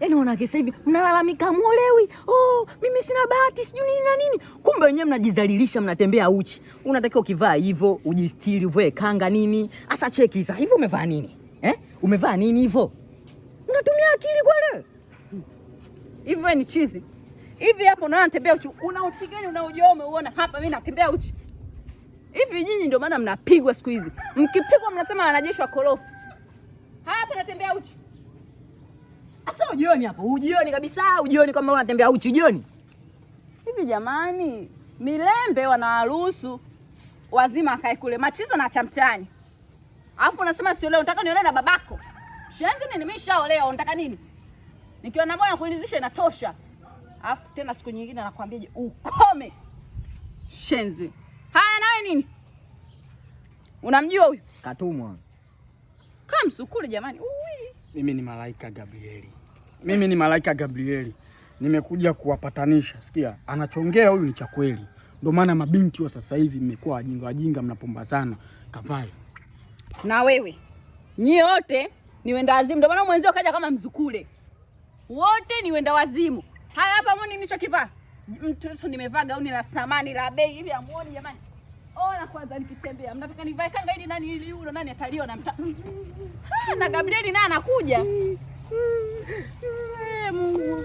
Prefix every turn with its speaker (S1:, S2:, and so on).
S1: Yaani wanawake sasa hivi mnalalamika muolewi, oh, mimi sina bahati, sijui nini na nini. Kumbe wenyewe mnajizalilisha, mnatembea uchi. Unatakiwa ukivaa hivyo ujistiri, uvae kanga nini. Asa cheki sasa hivi umevaa nini? Eh? Umevaa nini hivyo? Unatumia akili kweli?
S2: Hivi wewe ni chizi? Hivi hapo unaona natembea uchi? Una uchi gani unaojua umeuona hapa mimi natembea uchi? Hivi nyinyi ndio maana mnapigwa siku hizi. Mkipigwa mnasema wanajeshi wakorofi. Hapa natembea uchi.
S1: Asa ujioni hapo, ujioni kabisa, ujioni kama unatembea uchi, ujioni.
S2: Hivi jamani, Milembe wanawaruhusu wazima akae kule, machizo na cha mtaani. Alafu unasema sio leo, nataka niolewe na babako. Shenzi nini? Mimi nishaolewa, unataka nini? Nikiwa na bwana kuridhisha inatosha. Alafu tena siku nyingine nakwambiaje, ukome shenzi. Haya, nawe nini? Unamjua huyu?
S1: Katumwa.
S2: Kaa msukule jamani. Ui.
S3: Mimi ni malaika Gabrieli, mimi ni malaika Gabrieli, nimekuja kuwapatanisha. Sikia, anachongea huyu ni cha kweli. Ndio maana mabinti wa sasa hivi mmekuwa wajinga wajinga, mnapombazana. Kavae
S2: Na wewe nyie wote ni wenda wazimu, ndio maana mwenzio kaja kama mzukule. Wote ni wenda wazimu. Haya, hapa muoni nilichokivaa? Mtoto nimevaa gauni la samani la bei hivi, amuoni jamani? Ona kwanza nikitembea, mnataka nivae kanga ili nani ili ulo nani ataliona mta. Ha, na Gabrieli naye anakuja. Eh, Mungu.